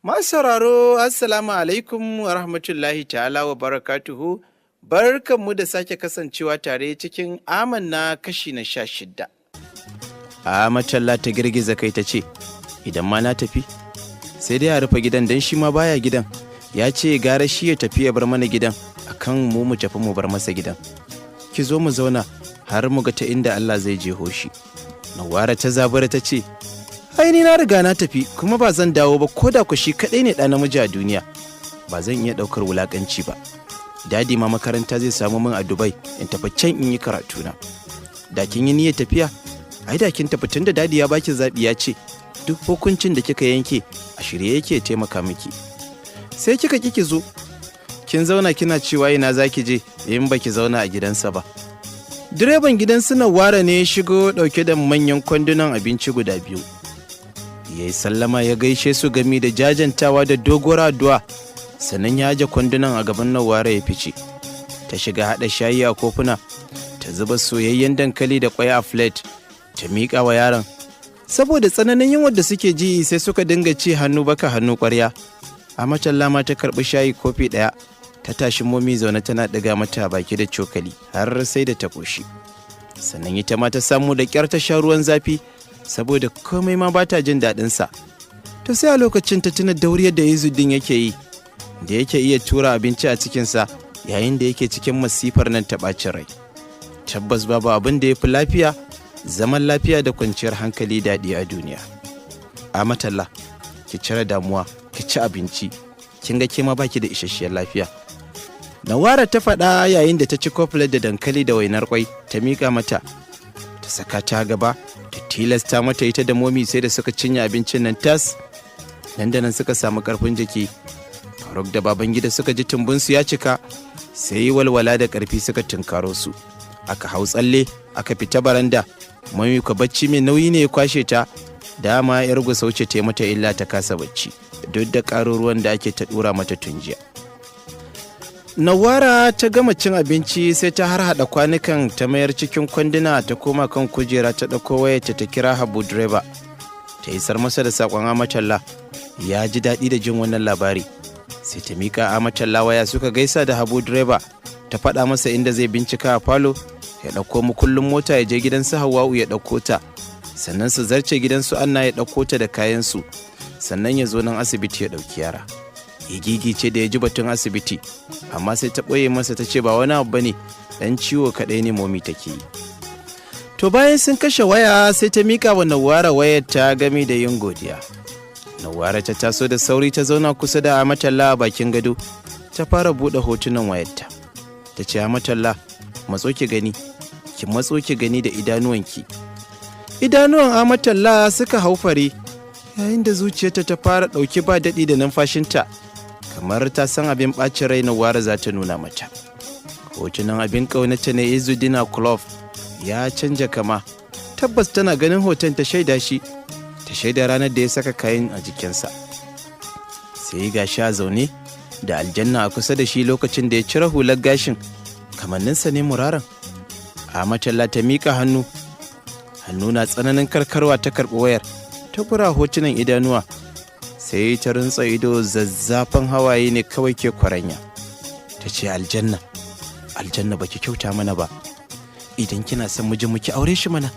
Masu sauraro, Assalamu alaikum wa rahmatullahi ta'ala wa barakatuhu. Barkanmu da sake kasancewa tare cikin Amanna kashi na 16. Amatalla ta girgiza kai ta ce, "Idan ma na tafi, sai dai a rufe gidan, don shi ma baya gidan. Ya ce gara shi ya tafi ya bar mana gidan akan mu mu tafi mu bar masa gidan. Ki zo mu zauna har mu ga ta inda Allah zai je hoshi." Nawara ta zabura ta ce, "Ai ni na riga na tafi, kuma ba zan dawo ba. Ko da ku shi kaɗai ne ɗa namiji a duniya, ba zan iya ɗaukar wulaƙanci ba. Daddy ma makaranta zai samu min a Dubai, in tafi can in yi karatuna. Da kin yi niyyar tafiya, ai da kin tafi, tun da Daddy ya baki zaɓi, ya ce duk hukuncin da kika yanke a shirye yake taimaka miki. Sai kika ki ki zo, kin zauna kina cewa ina zaki je in baki zauna a gidansa ba." Direban gidan su Nawara ne ya shigo ɗauke da manyan kwandunan abinci guda biyu. Ya yi sallama, ya gaishe su gami da jajantawa da doguwar addu'a, sannan ya aje kwandunan a gaban Nawara ya fice. Ta shiga haɗa shayi a kofuna, ta zuba soyayyen dankali da kwai a plate, ta miƙa wa yaron. Saboda tsananin yunwar da suke ji, sai suka dinga ci hannu baka hannu ƙwarya. Amatalla ma ta karɓi shayi kofi ɗaya, ta tashi Momi zaune tana ɗiga mata baki da cokali har sai da ta ƙoshi. Sannan ita ma ta samu da ƙyar ta sha ruwan zafi, saboda komai ma ba ta jin daɗinsa. To sai a lokacin ta tuna dauriyar da Izuddin yake yi, da yake iya tura abinci a cikinsa yayin da yake cikin masifar nan ta ɓacin rai. Tabbas babu abin da ya fi lafiya, zaman lafiya da kwanciyar hankali daɗi a duniya. "Amatalla, ki cire damuwa, ki ci abinci. Kin ga ke ma baki da isasshiyar lafiya," Nawara ta faɗa yayin da ta ci koflet da dankali da wainar kwai ta miƙa mata. Ta saka ta gaba ta tilasta mata, ita da Momi sai da suka cinye abincin nan tas. Nan da nan suka samu ƙarfin jiki. Faruk da Babangida suka ji tumbinsu ya cika, sai walwala da ƙarfi suka tunkaro su. Aka hau tsalle aka fita baranda. Momi ka bacci mai nauyi ne ya kwashe ta. Dama yar gusauce ta yi mata illa, ta kasa bacci duk da ƙaruruwan da ake ta ɗura mata tun jiya. Nawara ta gama cin abinci, sai ta harhaɗa kwanukan ta mayar cikin kwanduna, ta koma kan kujera, ta ɗauko wayarta, ta kira Habu direba, ta isar masa da saƙon Amatalla. Ya ji daɗi da jin wannan labari. Sai ta miƙa Amatalla waya, suka gaisa da Habu direba. Ta faɗa masa inda zai bincika a falo ya ɗauko mukullin mota, ya je gidan su Hawwa'u ya ɗauko ta, sannan su zarce gidan su Anna ya ɗauko ta da kayansu, sannan ya zo nan asibiti ya ɗauki yara. Ya gigice da ya ji batun asibiti, amma sai ta ɓoye masa, ta ce ba wani abu bane, ɗan ciwo kaɗai ne Momi take yi. To bayan sun kashe waya, sai ta mika wa Nawara wayar ta gami da yin godiya. Nawara ta taso da sauri, ta zauna kusa da Amatalla a bakin gado, ta fara buɗe hotunan wayarta. Ta ce, "Amatalla, matso ki gani, ki matso ki gani da idanuwanki." Idanuwan Amatalla suka hau fari, yayin da zuciyarta ta fara ɗauki ba daɗi da numfashinta, kamar ta san abin ɓacin rai Nawara za ta nuna mata. Hotunan abin ƙaunata ne Izudina Club, ya canja kama. Tabbas tana ganin hoton ta shaida shi, ta shaida ranar da ya saka kayan a jikinsa. Sai ga sha zaune da Aljanna a kusa da shi lokacin da ya cire hular gashin, kamanninsa ne muraran. Amatalla ta miƙa hannu, hannu na tsananin karkarwa, ta karɓi wayar, ta kura hotunan idanuwa. Sai ta runtsa ido, zazzafan hawaye ne kawai ke kwaranya. Ta ce, "Aljanna, Aljanna, baki kyauta mana ba. Idan kina son mijin mu, ki aure shi mana.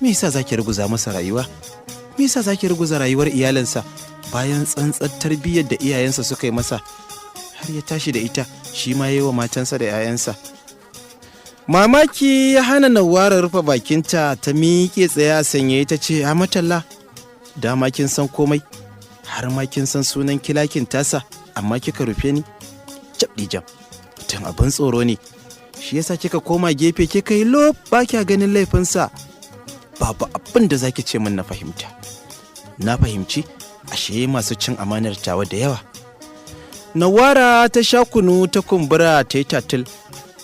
Me yasa zaki ruguza masa rayuwa? Me yasa zaki ruguza rayuwar iyalinsa, bayan tsantsar tarbiyyar da iyayensa suka yi masa har ya tashi da ita, shi ma yi wa matansa da 'ya'yansa?" Mamaki ya hana Nawara rufe bakinta. Ta miƙe tsaye a sanye, ta ce, "Amatalla, dama kin san komai, har ma kin san sunan kilakin tasa, amma kika rufe ni. Cabɗi jam, mutum abin tsoro ne, shi yasa kika koma gefe kika yi lob, ba kya ganin laifinsa. Babu abin da zaki ce min na fahimta. Na fahimci ashe masu cin amanar tawa da yawa." Nawara ta sha kunu, ta kumbura, ta yi tatil,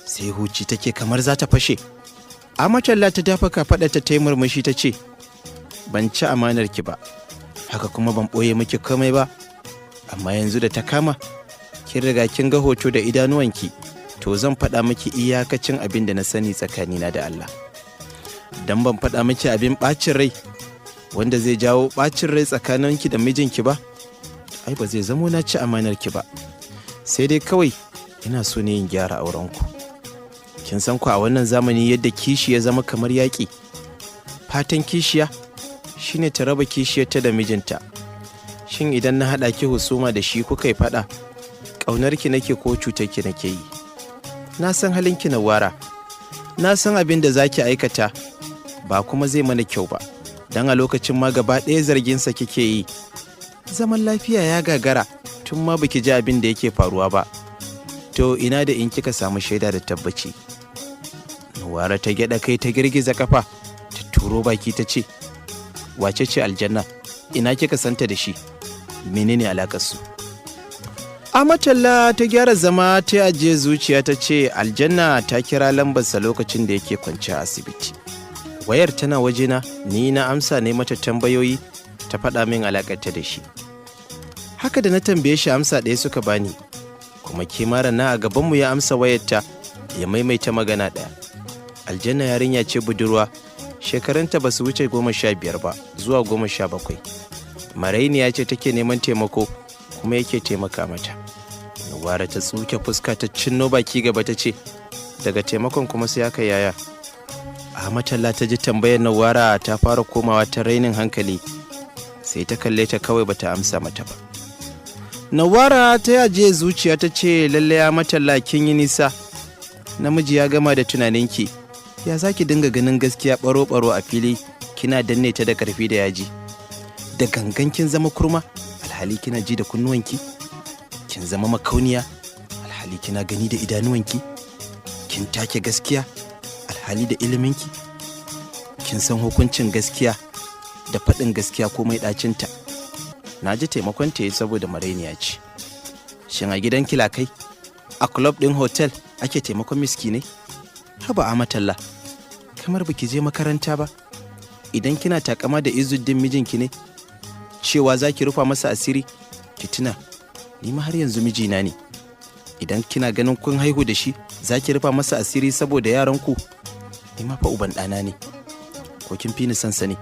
sai huci take kamar za ta fashe. Amatalla ta dafa kafaɗarta, ta yi murmushi, ta ce, "Ban ci amanar ki ba, haka kuma ban ɓoye miki komai ba. Amma yanzu da ta kama kin riga kin ga hoto da idanuwanki, to zan faɗa miki iyakacin abin da na sani tsakanina da Allah. Dan ban faɗa miki abin ɓacin rai wanda zai jawo ɓacin rai tsakaninki da mijinki ba." Ai ba zai zamo na ci amanar ki ba, sai dai kawai ina so ne in gyara aurenku. Kin san ku a wannan zamani yadda kishi ya zama kamar yaƙi. Fatan kishiya shine ta raba kishiyarta da mijinta. Shin idan na haɗa ki husuma da shi kuka yi faɗa, ƙaunarki nake ko cutarki nake yi? Na san halinki Nawara, na san abin da za ki aikata ba kuma zai mana kyau ba, don a lokacin ma gaba ɗaya zarginsa kike yi. Zaman lafiya ya gagara tun ma baki ji abin da yake faruwa ba, to ina da in kika samu shaida da tabbaci. Nawara ta gyaɗa kai, ta girgiza kafa, ta turo baki ta ce, "Wace ce Aljanna? Ina kika santa da shi? Menene alakarsu?" Amatalla ta gyara zama, ta ajiye zuciya, ta ce, "Aljanna ta kira lambarsa lokacin da yake kwance a asibiti. Wayar tana wajena, ni na amsa, ne mata tambayoyi, ta faɗa min alakarta da shi. Haka da na tambaye shi, amsa ɗaya suka bani. Kuma ke mara na a gabanmu ya amsa wayarta, ya maimaita magana ɗaya. Aljanna yarinya ce budurwa, shekarunta ba su wuce 15 ba zuwa 17. Marainiya ce take neman taimako, kuma yake taimaka mata." Nuwara ta tsuke fuska, ta cinno baki gaba, ta ce, "Daga taimakon kuma sai aka yaya?" Amatalla ta ji tambayar Nawara ta fara komawa ta rainin hankali, sai ta kalle ta kawai, bata amsa mata ba. Nawara ta yaje zuciya, ta ce, "Lalle Amatalla kin yi nisa. Namiji ya gama da tunaninki. Ya za ki dinga ganin gaskiya baro-baro a fili kina danne ta da karfi da yaji? Da gangan kin zama kurma alhali kina ji da kunnuwanki? Kin zama makauniya alhali kina gani da idanuwanki? Kin take gaskiya alhali da iliminki kin san hukuncin gaskiya da faɗin gaskiya komai ɗacinta. Na ji taimakon ta yi saboda marainiya ce. Shin a gidan kilakai, a club ɗin hotel ake taimakon miskinai? Haba Amatalla, kamar baki je makaranta ba. Idan kina takama da Izuddin mijinki ne, cewa za ki rufa masa asiri, ki tuna ni ma har yanzu mijina ne. Idan kina ganin kun haihu da shi, za ki rufa masa asiri saboda yaranku, ni ma fa uban ɗana ne. Ko kin fi ni son sa ne?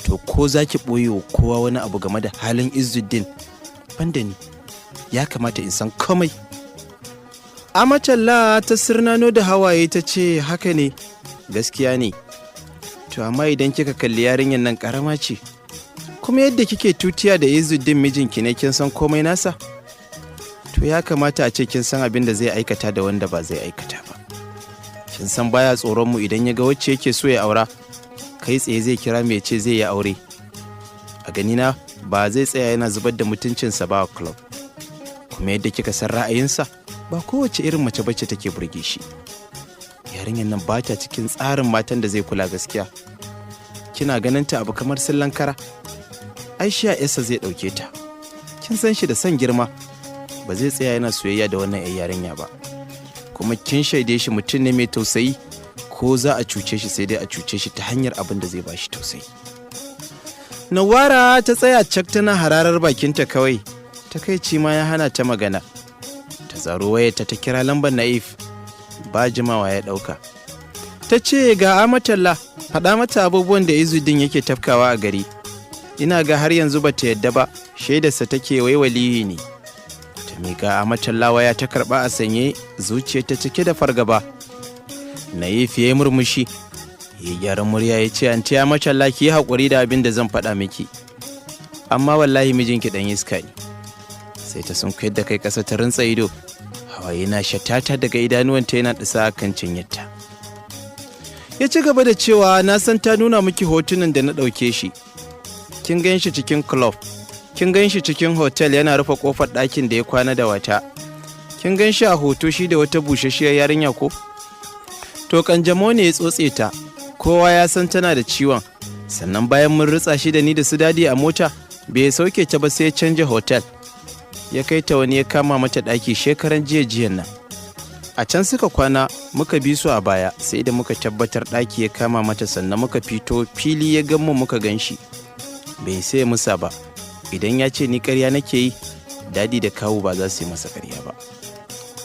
To ko za ki ɓoye wa kowa wani abu game da halin Izuddin, banda ni, ya kamata in san komai." Amatalla ta sirnano da hawaye, ta ce, "Haka ne, gaskiya ne. To amma idan kika kalli yarinyar nan, karama ce. Kuma yadda kike tutiya da Izuddin mijinki ne, kin san komai nasa, to ya kamata a ce kin san abin da zai aikata da wanda ba zai aikata ba. Kin san baya tsoron mu. Idan ya ga wacce yake so ya aura, kai tsaye zai kira mai ce zai yi aure. A ganina ba zai tsaya yana zubar da mutuncinsa ba a club. Kuma yadda kika san ra'ayinsa, ba kowace irin mace bace take burge shi. Yarinyar nan ba ta cikin tsarin matan da zai kula. Gaskiya kina ganin ta abu kamar sillan kara. Ai shi a yasa zai ɗauke ta. Kin san shi da son girma, ba zai tsaya yana soyayya da wannan 'yar yarinya ba. Kuma kin shaide shi, mutum ne mai tausayi. Ko za a cuce shi, sai dai a cuce shi ta hanyar abin da zai ba shi tausayi." Nawara ta tsaya cak tana hararar bakinta kawai, takaici ma ya hana ta magana. Ta zaro wayarta, ta kira lambar Naif. Ba jimawa ya ɗauka. Ta ce, "Ga Amatalla, faɗa mata abubuwan da Izuddin yake tafkawa a gari. Ina ga har yanzu ba ta yadda ba, shaidarsa take wai waliyi ne." Ta miƙa Amatalla waya, ta karɓa a sanye, zuciyarta cike da fargaba. Naif ya yi murmushi, ya gyaran murya, ya ce, "Anti Amatalla, ki yi haƙuri da abin da zan faɗa miki, amma wallahi mijinki ɗan iska ne." Sai ta sunkuyar da kai ƙasa, ta rintsa ido, hawaye na shatata daga idanuwanta yana ɗisa kan cinyarta. Ya ci gaba da cewa, "Na san ta nuna miki hotunan da na ɗauke shi. Kin gan shi cikin club, kin gan shi cikin hotel yana rufe ƙofar ɗakin da ya kwana da wata, kin gan shi a hoto shi da wata busasshiyar yarinya. Ko to kanjamo ne ya tsotse ta, kowa ya san tana da ciwon. Sannan bayan mun ritsa shi da ni da su Dadi a mota, bai sauke ta ba, sai ya canja hotel ya kai ta wani, ya kama mata ɗaki shekaran jiya jiyan nan. A can suka kwana, muka bi su a baya, sai da muka tabbatar ɗaki ya kama mata sannan muka fito fili. Ya gan mu, muka gan shi, bai sai musa ba. Idan ya ce ni ƙarya nake yi, Dadi da kawu ba za su yi masa ƙarya ba.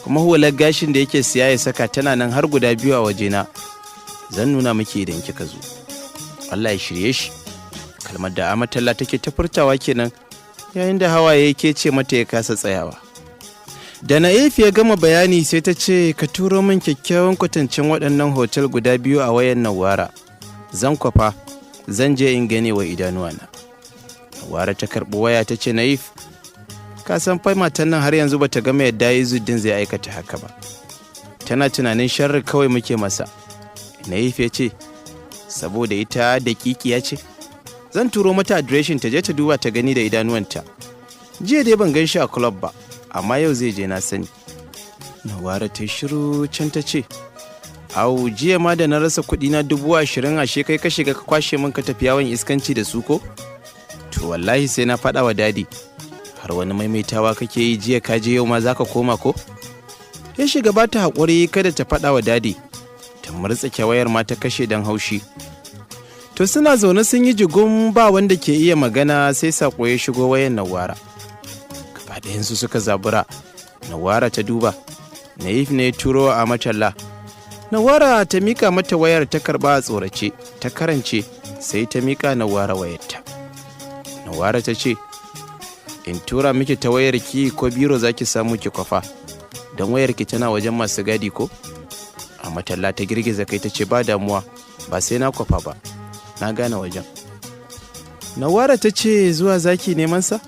Kuma hular gashin da yake siya ya saka tana nan har guda biyu a wajena, zan nuna miki idan kika zo. Allah ya shirye shi." Kalmar da Amatalla take ta furtawa kenan. Yayin da hawaye yake ce mata ya kasa tsayawa. Da Na'if ya gama bayani, sai ta ce, "Ka turo min kyakkyawan kwatancin waɗannan hotel guda biyu a wayan Nawara. Zan kwafa, zan je in gane wa idanuwana." Nawara ta karɓi waya ta ce, "Na'if, ka san fa matan nan har yanzu bata gama yadda Izuddin zai aikata haka ba. Tana tunanin sharri kawai muke masa." Na'if ya ce, "Saboda ita daƙiƙiya ce. Zan turo mata adireshin ta je ta duba ta gani da idanuwanta. Jiya dai ban gan shi a club ba, amma yau zai je, na sani." Nawara ta shiru, can ta ce, "Au, jiya ma da na rasa kuɗi na 20,000, ashe kai ka shiga ka kwashe min ka tafi yawon iskanci da su ko? To wallahi sai na faɗa wa Daddy. Har wani maimaitawa kake yi, jiya ka je, yau ma zaka koma ko?" Ya shiga ba ta haƙuri kada ta faɗa wa Daddy. Ta murtsake wayar ma ta kashe don haushi. To suna zaune sun yi jigum, ba wanda ke iya magana, sai saƙo ya shigo wayan Nawara. Gaba ɗayansu suka zabura. Nawara ta duba, Naif ne turo a Matalla. Nawara ta mika mata wayar, ta karba a tsorace, ta karance, sai ta mika Nawara wayarta. Nawara ta ce, "In tura miki ta wayar ki ko biro zaki samu ki kwafa, don wayar ki tana wajen masu gadi ko?" A Matalla ta girgiza kai ta ce, "Ba damuwa, ba sai na kwafa ba, na gane wajen." Nawara ta ce, "Zuwa zaki neman sa?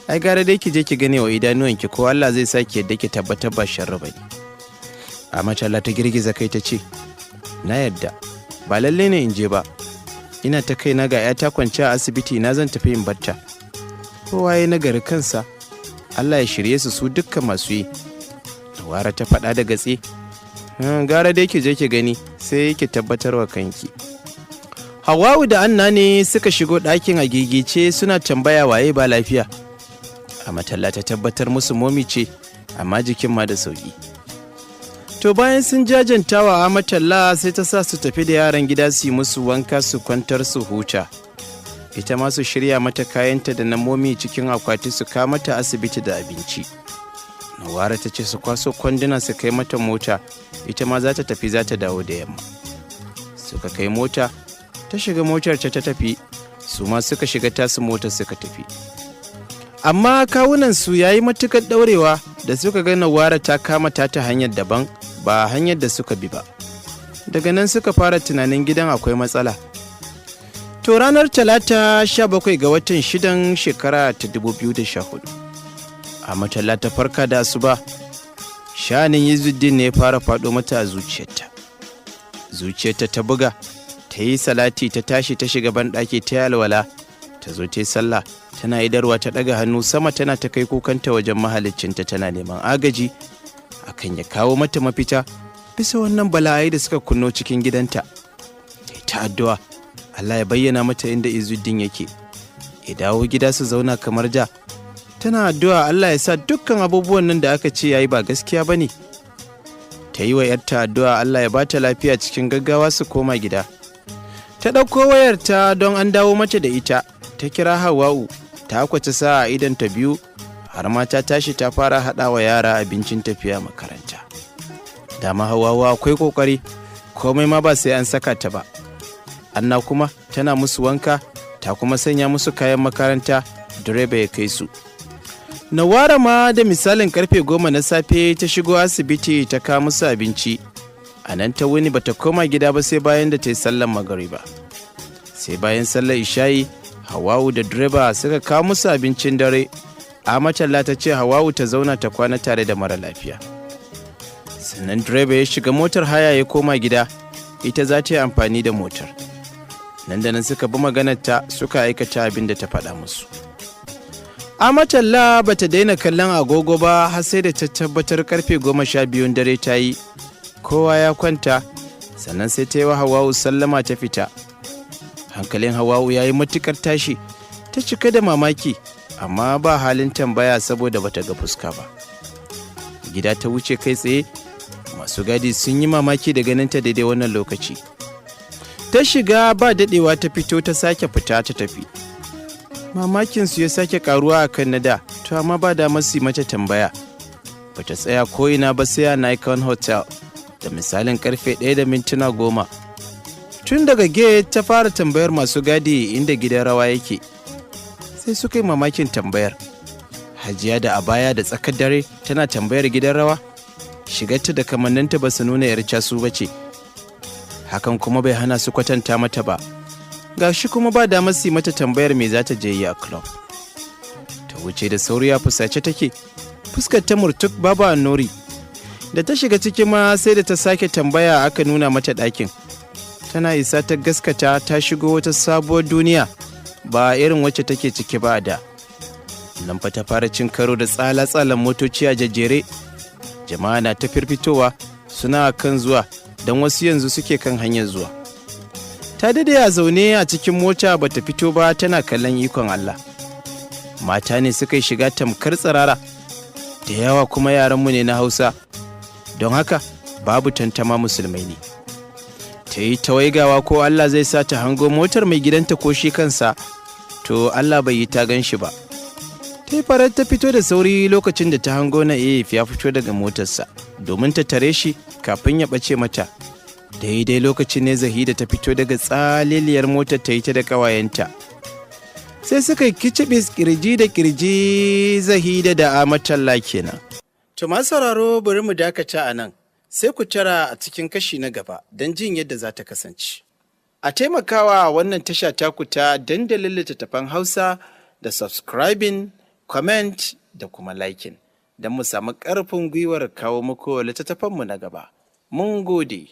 Ai gara dai ki je ki gane wa idanuwanki, ko Allah zai saki yadda ki tabbatar ba sharri ba ne." A Matalla ta girgiza kai ta ce, "Na yadda, ba lalle ne in je ba. Ina ta kaina, ga 'yata kwance a asibiti, na zan tafi in barta? Kowa ya nagari kansa, Allah ya shirye su su dukkan masu yi." Nawara ta faɗa da gatse, "Gara dai ki je ki gani, sai ki tabbatar wa kanki." Hawawu da Anna ne suka shigo ɗakin a gigice, suna tambaya waye ba lafiya. A Matalla ta tabbatar musu Mommy ce, amma jikin ma da sauki. To bayan sun jajantawa a Matalla, sai ta sa su tafi da yaran gida su yi musu wanka, su kwantar su huta. Ita ma su shirya mata kayanta da na Mommy cikin akwati, su kawo mata asibiti da abinci. Nawara ta ce su kwaso kwanduna su kai mata mota, ita ma za ta tafi, za ta dawo da yamma. Suka kai mota, ta shiga motar ta ta tafi, su ma suka shiga tasu motar suka tafi. Amma kawunan su yayi matukar daurewa da suka ga Nawara ta kama ta ta hanyar daban, ba hanyar da suka bi ba. Daga nan suka fara tunanin gidan akwai matsala. To ranar Talata, 17 ga watan shidan shekara ta 2014, a Matalla ta farka da asuba, sha'anin Izuddin ne ya fara faɗo mata a zuciyarta. Zuciyarta ta buga, ta yi salati, ta tashi ta shiga banɗaki, ta yi alwala, ta zo ta yi sallah. Tana idarwa ta ɗaga hannu sama tana ta kai kukanta wajen mahaliccinta, tana neman agaji akan ya kawo mata mafita bisa wannan bala'ai da suka kunno cikin gidanta. Ta yi ta addu'a Allah ya bayyana mata inda Izuddin yake, ya dawo gida su zauna kamar da. Tana addu'a Allah ya sa dukkan abubuwan nan da aka ce yayi ba gaskiya bane. Ta yi wa 'yarta addu'a Allah ya bata lafiya cikin gaggawa su koma gida. Ta ɗauko wayarta don an dawo mata da ita, ta kira Hawa'u. Ta kwaci sa'a idan ta biyu, har ma ta tashi ta fara haɗa wa yara abincin tafiya makaranta. Dama Hawa'u akwai ƙoƙari, komai ma ba sai an saka ta ba. Anna kuma tana musu wanka, ta kuma sanya musu kayan makaranta, direba ya kai su. Nawara ma da misalin karfe 10 na safe ta shigo asibiti, ta kawo musu abinci. A nan ta wuni, bata koma gida ba sai bayan da ta yi sallar magariba. Sai bayan sallar isha'i Hawawu da direba suka kawo musu abincin dare. Amatalla ta ce Hawawu ta zauna ta kwana tare da mara lafiya. Sannan direba ya shiga motar haya ya koma gida, ita za ta yi amfani da motar. Nan da nan suka bi maganarta, suka aikata abin da ta faɗa musu. Amatalla ba ta daina kallon agogo ba har sai da ta tabbatar karfe 12n dare ta yi, kowa ya kwanta, sannan sai ta yi wa Hawa'u sallama ta fita. Hankalin Hawa'u ya yi matukar tashi, ta cika da mamaki, amma ba halin tambaya saboda bata ga fuska ba. Gida ta wuce kai tsaye, masu gadi sun yi mamaki da ganinta daidai wannan lokaci. Ta shiga, ba daɗewa ta fito, ta sake fita ta tafi. Mamakinsu ya sake karuwa a kan na da, to amma ba damar su yi mata tambaya. Bata tsaya ko'ina ba sai a Nikon Hotel da misalin karfe 1:10. Tun daga gate ta fara tambayar masu gadi inda gidan rawa yake. Sai Sai suka yi mamakin tambayar. Hajiya da a baya da tsakar dare tana tambayar gidan rawa. Shigarta da kamanninta ba su nuna 'yar casu ba ce. Hakan kuma bai hana su kwatanta mata ba. Ga shi kuma ba damar su yi mata tambayar me za ta je yi a club. Ta wuce da sauri, a fusace take. Fuskar ta murtuk, babu annuri. Da ta shiga ciki ma sai da ta sake tambaya aka nuna mata ɗakin. Tana isa ta gaskata ta shigo wata sabuwar duniya, ba irin wacce take ciki ba da. Nan fa ta fara cin karo da tsala-tsalan motoci a jajjere. Jama'a na ta firfitowa suna kan zuwa, don wasu yanzu suke kan hanyar zuwa. Ta dade a zaune a cikin mota bata fito ba, tana kallon ikon Allah. Mata ne suka yi shiga tamkar tsirara, da yawa kuma yaranmu ne na Hausa, don haka babu tantama musulmai ne. Ta yi ta waigawa ko Allah zai sa ta hango motar mai gidanta ko shi kansa, to Allah bai yi ta gan shi ba. Ta yi farar ta fito da sauri lokacin da ta hango Na'if ya fito daga motarsa domin ta tare shi kafin ya ɓace mata. Daidai lokacin ne Zahida ta fito daga tsaleliyar motar ta yi ta da ƙawayenta. Sai suka yi kicibis kirji da kirji, Zahida da Amatalla kenan. To, masu sauraro, bari mu dakata a nan, sai ku tara a cikin kashi na gaba don jin yadda za ta kasance. A taimakawa wannan tasha taku ta Dandalin Littattafan Hausa da subscribing, comment da kuma liking don mu samu ƙarfin gwiwar kawo muku littattafanmu na gaba. Mun gode.